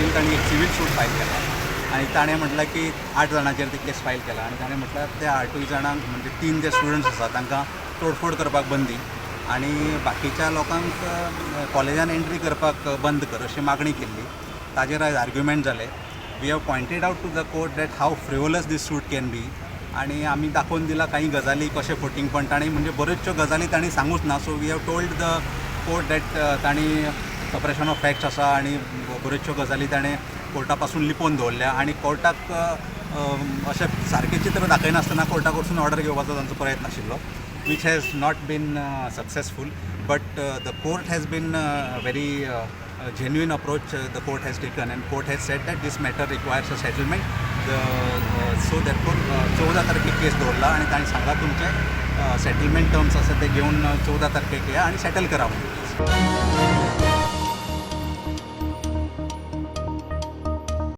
कोर्टीन तांणी एक सिवील सूट फायल केला आनी ताणें म्हटलां की आठ जाणांचेर ती केस फायल केला आनी ताणें म्हटल्यार त्या आठूय जाणांक, म्हणजे तीन जे स्टुडंट्स आसा तांकां तोडफोड करपाक बंदी आनी बाकीच्या लोकांक कॉलेजान एंट्री करपाक बंद कर अशी मागणी केल्ली. ताजेर आयज आर्ग्युमेंट जाले. We have pointed out to the court that how frivolous this suit can be आनी आमी दाखोवन दिला काही गजाली कशें फटींगपण तांणी, म्हणजे बऱ्योचश्यो गजाली तांणी सांगूच ना. So we have told the court that तांणी सप्रेशन ऑफ फॅक्ट्स आसा आनी बऱ्योचश्यो गजाली ताणें कोर्टा पासून लिपोवन दवरल्या आनी कोर्टाक अशें सारकें चित्र दाखयनासतना कोर्टा कडसून ऑर्डर घेवपाचो तांचो प्रयत्न आशिल्लो, which has not been successful, but the court has been very genuine approach the court has taken and court has said that this matter requires a settlement. So therefore 14 तारखेक केस दवरला आनी तांणी सांगला, तुमचे सेटलमेंट टर्म्स आसा ते घेवन 14 तारखेक या आनी सेटल करा म्हणून.